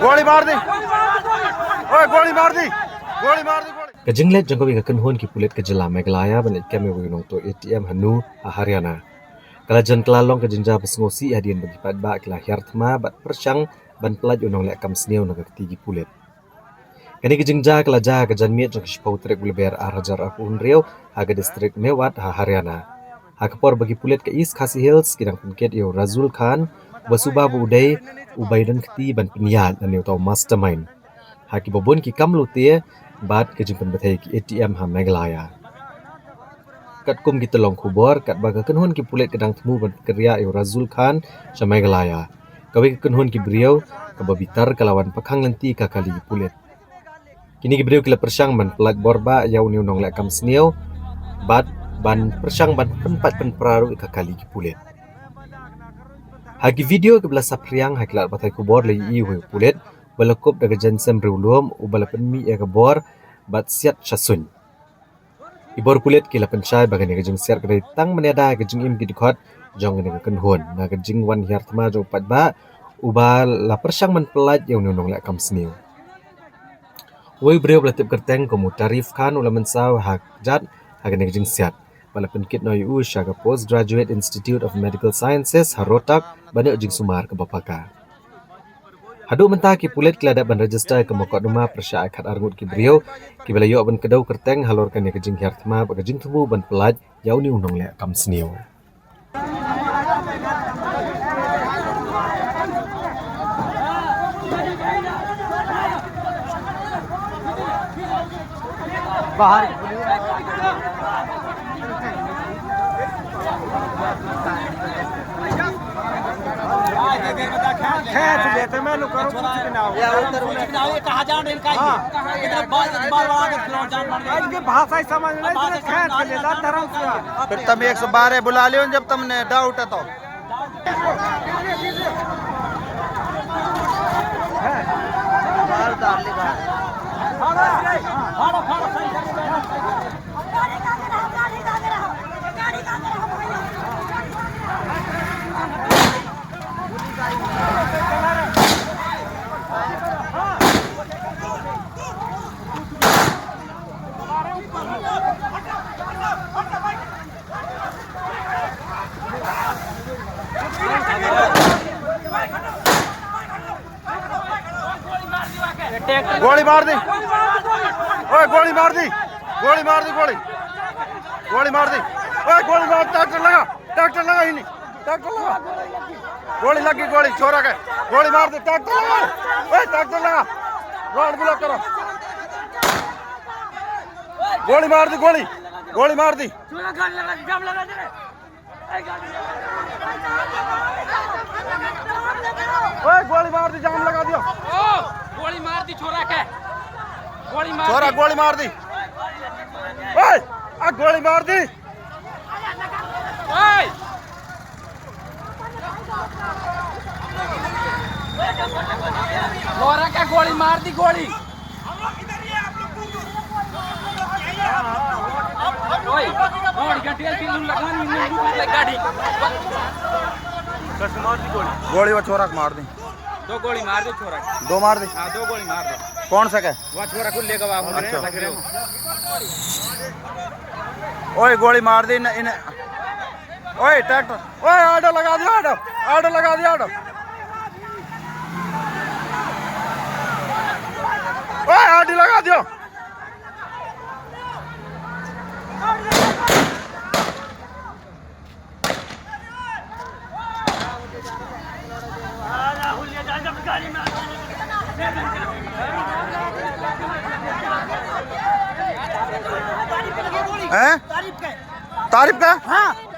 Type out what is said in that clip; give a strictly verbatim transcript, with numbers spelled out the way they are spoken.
गोली मार दी। ओए, गोली मार दी। गोली मार दी, गोली। Ka jingleit jong kawei ka kynhun ki pulit ka jylla Meghalaya ban leit kem ïa uwei u nongtuh A T M ha Nu ha Haryana ka la jan kylla long ka jingjia ba sngewsih hadien ba ki paidbah ki la hiar thma bad pyrshang ban pyllait ïa u nongleh kam sniew na ka kti ki pulit. Kane ka jingjia ka la jia ha ka janmiet jong ka shiphew tarik u Lber ar hajar arphew hynriew ha ka distrik Mewat ha Haryana, ha ka por ba ki pulit ka East Khasi Hills ki dang pynkit ïa u Razul Khan, uba suba ba u dei u bai don kti ban pynïaid lane uta u mastermind ha kiba bun ki kam lute bad ka jingpynbthei ki A T M ha Meghalaya. Katkum ki tyllong khubor, katba ka kynhun ki pulit ka dang thmu ban kyrïa ïa u Razul Khan sha Meghalaya, kawei ka kynhun ki briew kaba bitar ka la wan pakhang lynti ka kali ki pulit. Kine ki briew ki la pyrshang ban pyllait bor bah ïa une u nongleh kam sniew bad ban pyrshang ban pynpait pynpra ruh ïa ka kali ki pulit. Ha ki video kiba la saphriang ha ki lad pathai khubor la ïohi ïa uwei u pulit ba la kup da ka jaiñsem briew lum uba la pynmih ïa ka bor bad siat sha suiñ. Ki bor pulit ki la pynshai ba kane ka jingsiat ka dei tang mynta da ka jingim ki dkhot jong kane ka kynhun na ka jingwan hiar thma jong u paidbah uba la pyrshang ban pyllait ïa une u nongleh kam sniew. Uwei u briew ba la tip kyrteng kum u Tarif Khan u la mynsaw ha kjat ha kane ka jingsiat bad la pynkit noh ïa u sha ka Post Graduate Institute of Medical Sciences ha Rohtak ban ïoh jingsumar kaba paka. Haduh mynta ki pulit ki la dep ban register ïa ka mukotduma pyrshah ïa khatar ngut ki briew kiba la ïoh ban kdew kyrteng halor kane ka jinghiar thma bad ka jingthmu ban pyllait ïa une u nongleh kam sniew. खींच लेते, मैं नु करूँ कुछ भी ना हो। ये उधर में कुछ ना हो, ये कहाँ जान रहे इनका ये? हाँ। इधर बाल, बाल बना के खिलाओ, जान मार दे। इनकी भाषा ही समझ नहीं, भाषा इतने खींच समझ लेता नहीं, धर्म से। फिर तुम एक सौ बारह बुला लियो जब तुमने डाउट है तो। गोली मार दी। ओए, गोली मार दी। गोली मार दी, गोली। गोली मार दी। ओए, गोली मार, ट्रैक्टर लगा। ट्रैक्टर लगा ही नहीं। ट्रैक्टर लगा। गोली लगी, गोली, छोरा के। गोली मार दी, ट्रैक्टर लगा। ओए, ट्रैक्टर लगा। रोड ब्लॉक करो। गोली मार दी, गोली। गोली मार दी। ओए, गोली मार दी, जाम लगा दियो। ओ, गोली मार दी छोरा के। गोली मार छोरा दी। गोली मार दी। ओए, आ गोली मार दी। ओए। छोरा के गोली मार दी, गोली। ओए, और गटिया की लून लगा, नी लून लगा गाड़ी। गोली वो छोरा को मार दी। दो गोली मार दो छोरा। दो मार दी। हाँ, दो गोली मार दो। कौन सा का? वो छोरा को लेकर आओ। अच्छा। ओए, गोली मार दी इन्हें, इन्हें। ओए, ट्रैक्टर। ओए, ऑटो लगा दियो, ऑटो। ऑटो लगा दियो, ऑटो। ओए, ऑटो लगा दियो। हैं? Tarif ka? Ha.